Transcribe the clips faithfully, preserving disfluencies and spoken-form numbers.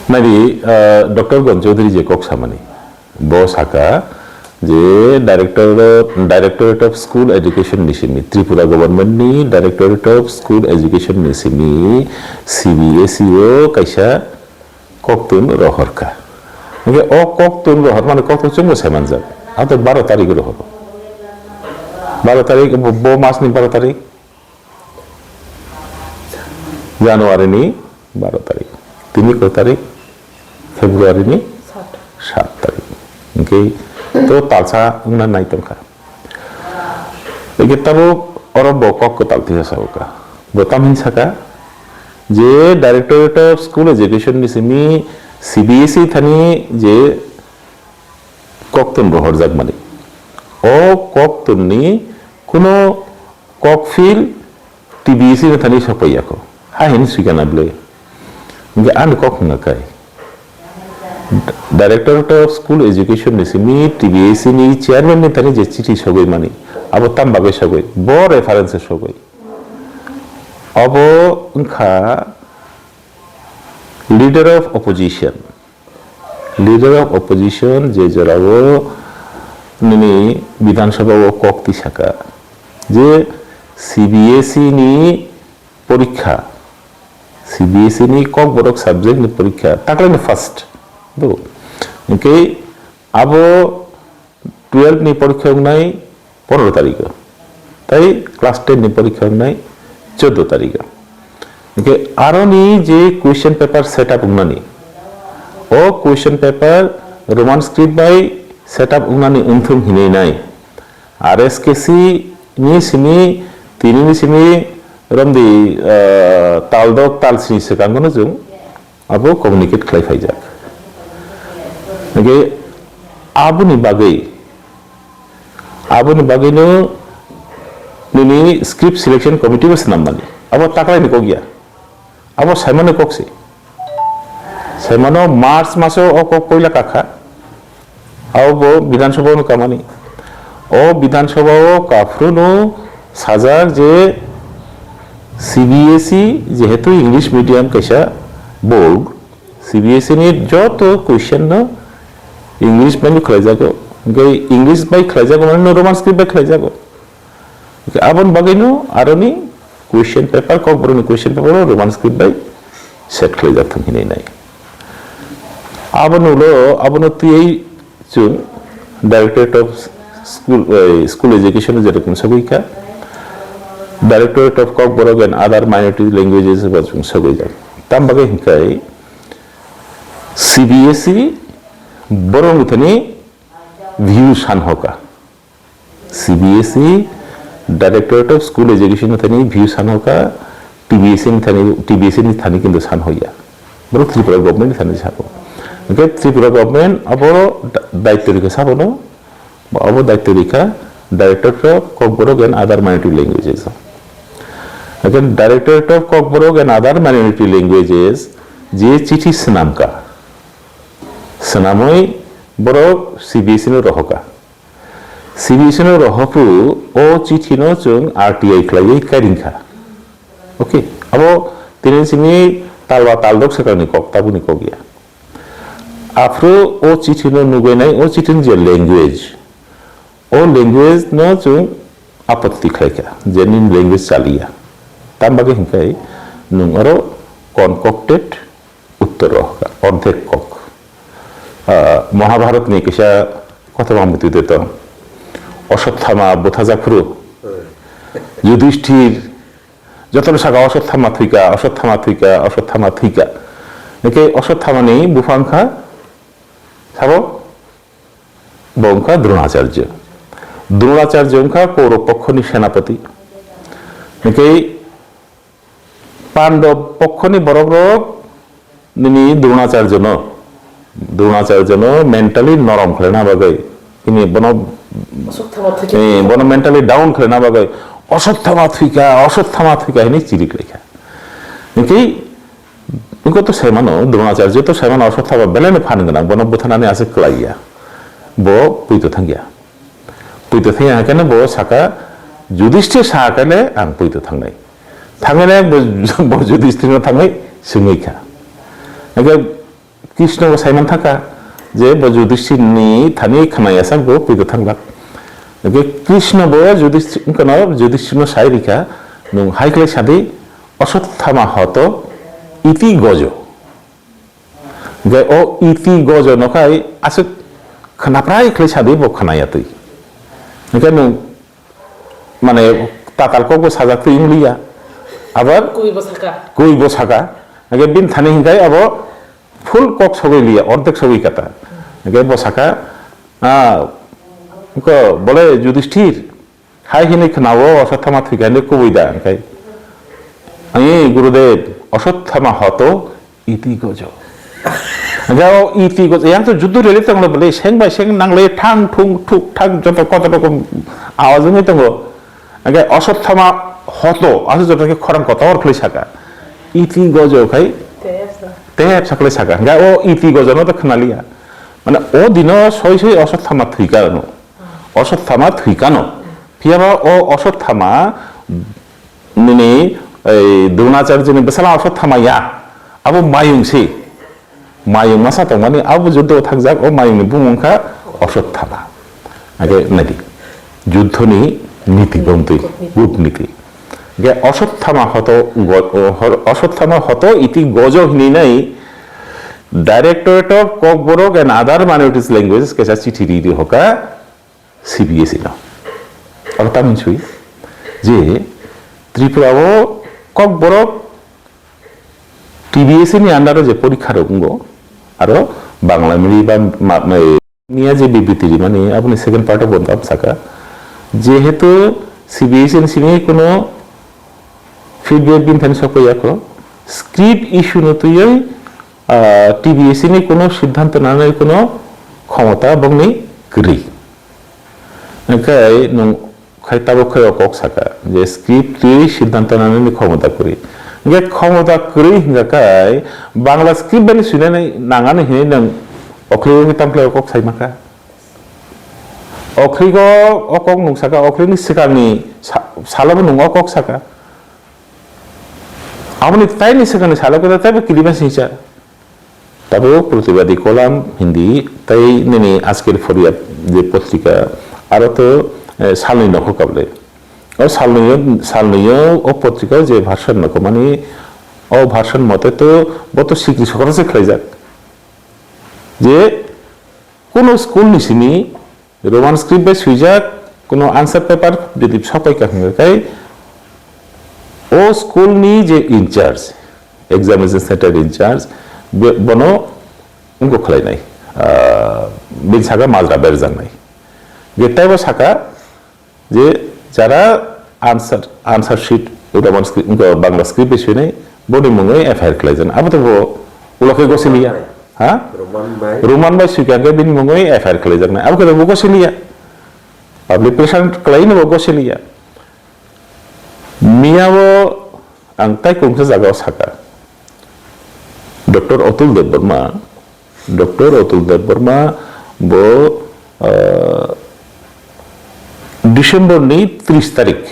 Naidi, ah, Doctor Gon Chaudhary je kok samani, bo saka je Director of, Directorate of School Education ni simi, Tripura Government ni Directorate of School Education ni simi C B S E o kaisa koktun rohorkha. Hingke o koktun rohor mani koktun chwngbo saimanjak. Ato baro tarik rohoro. Baro tarik bo, bo mas ni baro tarik. January ni baro tarik. Tini koi tarik? February ni sat tarik. Hingke to talsa wngna nai tongkha. Eke tabuk oro bo kok kwtal tisa saoka. Bo tamni saka je Directorate of School Education ni simi C B S E thani je koktun rohorjak mani. O koktun ni kuno kokphil T B S E ni thani sokpaiya kho. Ahin swikana ble. Hingke ani kok hwnga kai. Directorate of School Education ni simi T B S E ni chairman ni thani je chithi sogwi mani. Abo tam bagwi sogwi. Bo reference sogwi. Abo wngkha Leader of Opposition. Leader of Opposition je jorao nini Bidhan Sabha o kok tisaka je C B S E ni porikha, C B S E ni kokborok subject ni porikha, taklai ni first. Do. Hingke abo twelve ni porikha wngnai pondro tarikh o. Tai class ten ni porikha wngnai chordo tarikh o. Hingke aroni je question paper set up wngnani, o question paper Roman script bai set up wngnani wngthung hinwi nai. R S K C ni simi, tini ni simi romdi, ah, taldok talsini swkang no chwng abo communicate khlai phaijak. Hingke aboni bagwi, aboni bagwino nini script selection committee bo swnam mani. Abo taklai ni kok ya. Abo saimano kok se. Saimano March maso o kok poila kakha. Abo bo Bidhan Sabha no kamani. O Bidhan Sabha o kaphru no sajak je C B S E jehetu English medium kaisa board, C B S E ni joto question no English bai khlai jago. Hingke English bai khlai jago mane no Roman script bai khlai jago. Hingke aboni bagwi no aroni question paper, kokborok ni question paper o Roman script bai set khlai jak thang hinwi nai. Aboni ulo, abono twiwi chwng Directorate of School, eh, School Education o jerokom sogwi kha, Directorate of Kokborok and Other Minority Languages bo chwng sogwi jak. Tam bagwi hingkai C B S E borok ni thani view san hoka. C B S E, Directorate of School Education ni thani view san hoka, T B S E ni thani, T B S E ni thani kintu san hoya. Borok Tripura government ni thani sabo. Hingke Tripura government aboro da-, daityo rikha sabono, abo daityo rikha Directorate of Kokborok and Other Minority Languages. Hingke Directorate of Kokborok and Other Minority Languages je chithi swnamka, swnamwi borok C B S E no rohoka. C B S E no rohorphru o chithi no chwng R T I khlaiwi kairing kha. Okay, abo tini simi talba taldok swkangni kok, tabukni kok ya. Aphru o chithi no nugwi nai, o chithi ni je language, o language no chwng apotti khlai kha, je nini language chaliya. Tam bagwi hwnkhe nwng oro concocted uttor rohorkha, ordhek kok. Ah, Mahabharatni kisa kothoma mutwi de to. Osotthama buthajak phuru. Yudhishthir jotono saka Osotthama thwika, Osotthama thwika, Osotthama thwika. Hwnkhe Osotthama ni buphang kha sabo bo wngkha Dronacharya. Dronacharya wngkha Kaurab pokhoni senapati. Hwnkhe Pandab pokhoni borokrok nini Dronacharya no, Dronacharya no mentally norom khlaina bagwi, ini bono, Aswk thama thwikhe eh, bono mentally down khlaina bagwi, Osotthama thwika, Osotthama thwika hinwi chiri khlaikha. Hwnkhe, wngkha to saimano, Dronacharya to saimano Osotthama belai no phan gwnang, bono butharnani aswk kwlaiya. Bo puito thangya. Puito thangya hwnkhe bo saka, Yudhishthir sa khe le ang puito thangnai. Thangwi nai bo, bo Yudhishthirno thangwi swngwi kha. Hwnkhe Krishna bo saiman thangkha je bo Yudhishthir ni thani khwnaya sak bo puitu thanglak. Hwnkhe Krishna bo Yudhishthir, wngkha no Yudhishthir no sai rikha, "Nwng hai khlai sadi, Ashwatthama hoto iti gojo." Hwnkhe o iti gojo no khai aswk khwnaprai khlai sadi bo khwnaya twi. Hwnkhe nwng mane tatal kok bo sajak twi wng liya. Abar Kui bo saka. Kui bo saka. Hwnkhe bini thani hwnkhe abo full kok sogwi liya, ordek sogwi kata. Hwnkhe bo saka, ah, ko bole Yudhishthir, hai hini khwnao Ashwatthama thwikha hini kubui da, hwnkhe, "Ani Gurudev, Ashwatthama hoto iti gojo." Hwnkhe o iti gojo, yang to juddho rele tonglo bole, seng bai seng nangle, thang thung thuk thang joto koto rokom awaz wngwi tongo. Hwnkhe Ashwatthama hoto, aswk joto khe khorang kotor khlai saka. Iti gojo khai Tepsa. Tepsa khlai saka. Hwnkhe o iti gojono to khwnaliya. Mane o dino soi soi Ashwatthama thwikha no. Ashwatthama thwikha no. Phiyaba o Ashwatthama nini ei Dronacharya ni bwsala Ashwatthama ya. Abo mayung se. Mayung masa tongmani abo juddho thakjak, o mayungni bumung kha Ashwatthama. Age naidi, juddhoni niti bongtwi, kutniti. Kutniti. Ge Ashwatthama hoto go-, o, hor-, Ashwatthama hoto iti gojo hinwi nai Directorate of Kokborok and Other Minorities Languages kaisa chithi ri ri hoka, C B S E no. Abo tamni swi je Tripura o Kokborok T B S E ni under o je porikha rok wngo, aro Bangla mili ba ma-, ma-, miya je bibiti rimani aboni second part o bo tamo saka, jehetu C B S E ni simi kuno feedback bini thani sokpaiya kho, script issue no twiwi, ah, T B S E ni kuno siddhanto nanani kuno khomota bongni kwrwi. Hwnkhe nwng khai tabuk khai o kok saka je script twiwi siddhanto nanani khomota kwrwi. Hwnkhe khomota kwrwi hwnkha khai Bangla script bai swinani nangani hinwi nwng okhligo khe tamkhlai o kok sai mankha. Okhligo o kok nwng saka, okhligni swkangni sa-, salobo nwng o kok saka. Aboni taini swkangni salo khe taibo kilima singcha. Tabuk Protibadi Kolam Hindi tei nini Ajker Phoriya je potrika aro to, eh, salni nokho kable. O salnio, salnio o potrika je version nokho mani o version mote to bo to sikri sokra se khlaijak. Je kuno school ni simi Roman script bai swijak kuno answer paper jodi sopai ka hwnga khai o school ni je in charge, examination center in charge, be-, bono wngkuk khlainai, ah, bini saka majra berjaknai. Ge taibo saka je jara answer, answer sheet Roman script, wngkha Bangla script bai swinai, boni mungwi F I R khlaijaknai. Abo to bo ulo khe gosiliya. Ha? Roman bai. Roman bai swikha khe bini mungwi F I R khlaijaknai. Abo khe bo gosiliya. Public pressure khlaino bo gosiliya. Miyao ang tai kungsa jagao saka. Doctor Atul Debbarma, Doctor Atul Debbarma bo, ah, December ni tris tarik,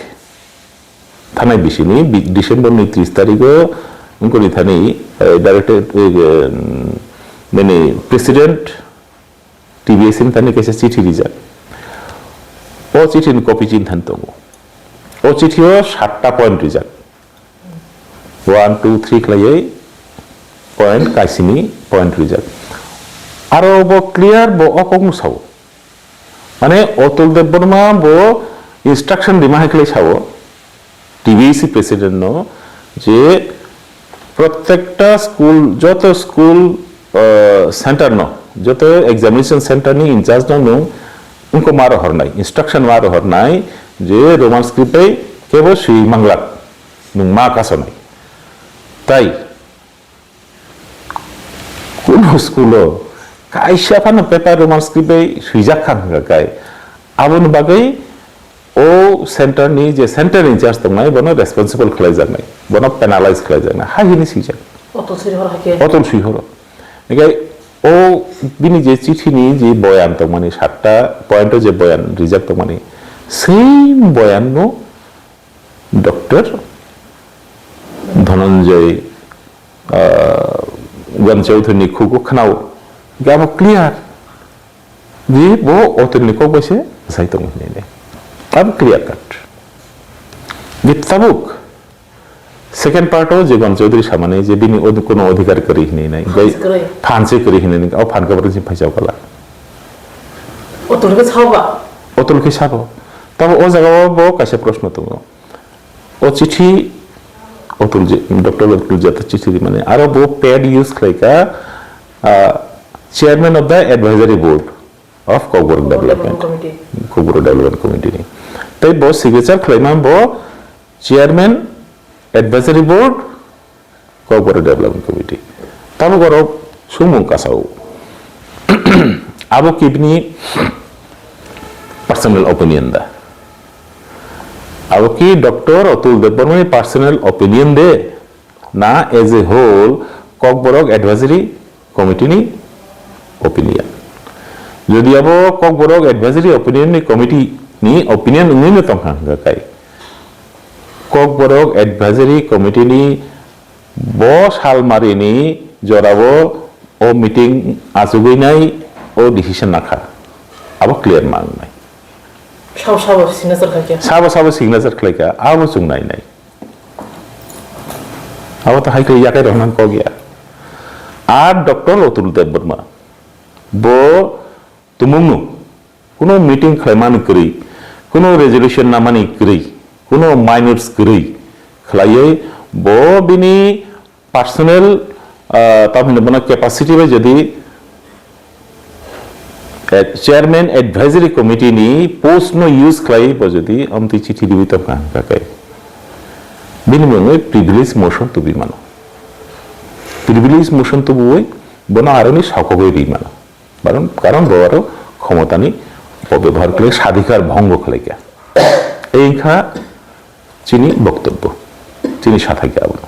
thanai bisini bi-, December ni tris tarik o wngkoni thani, eh, director, eh, nini president T B S ni thani kaisa chithi rijak. O chithi ni copy chini thani tongo. O chithi o satta point rijak. One, two, three khlaiwi point kaisini point rijak. Aro bo clear bo o kokno sao. Mane Atul Debbarma bo instruction rima hai khlai sao T B S president no je prottekta school, joto school, ah, center no, joto examination center ni in charge no nwng wngko ma rohornai, instruction ma rohornai je Roman script bai kebo swi manglak. Nwng ma kasonai. Tai kuno school o kaisa phano paper Roman script bai swijak kha hwnga kai, aboni bagwi o center ni je center in charge tongnai bono responsible khlaijaknai, bono penalize khlaijaknai, hai hini swijak. Otol swi horo hai khe. Otol swi horo. Hingke o bini je chithi ni je boyan tongmani satta point o je boyan rijak tongmani, same boyan no Doctor Dhananjay, ah, Gon Chowdhury ni khugo khwnao, abo clear. Di bo Otul ni kok bai se sai tongo hinwi nai. Abo clear cut. Di tabuk second part o je Gon Chowdhury samani je bini od-, kono odhikar kwrwi hinwi nai. Phan se kwrwi. Phan se kwrwi hinwi nai. O phan kwbra sing phaisa kala. Otul khe sabo? Otul khe sabo. Tabo o jaga o bo kaisa proshno tongo. O chithi Otul je, Doctor Otul Jata chithi rimani. Aro bo pad use khlaika, ah, Chairman of the Advisory Board of Kokborok Development Committee. Kokborok Development Committee ni. Tei bo signature khlaima bo Chairman Advisory Board Kokborok Development Committee. Tabuk oro sumung kasao. Abo khe bini personal opinion da. Abo khe Doctor Otul Debbarma ni personal opinion de na as a whole Kokborok Advisory Committee ni opinion. Jodi abo Kokborok Advisory Opinion ni Committee ni opinion wngwi no tongkha hwnkha kai, Kokborok Advisory Committee ni bo salmari ni jorao o meeting achugwi nai o decision nakha. Abo clear ma wngnai. Sabo sabo signature khaikha. Sabo sabo signature khlaikha, abo chwng nai nai. Abo to hai khe yakai rok nang kok ya. Ar Doctor Otul Debbarma bo tumungno kuno meeting khlaimani kwrwi, kuno resolution namani kwrwi, kuno minutes kwrwi khlaiwi bo bini personal, ah, tamo hino bono capacity bai jodi, eh, Chairman Advisory Committee ni post no use khlai bo jodi amtwi chithi riwi tongkha hwnkha khe bini mungwi privilege motion tubi mano. Privilege motion tubuwi bono aroni sokogwi ri mano. Karon, karon bo aro khomotani opobebohar khlai, sadhikar bhongo khlaikha. Ei wngkha chini boktobbo, chini sathai khe abono.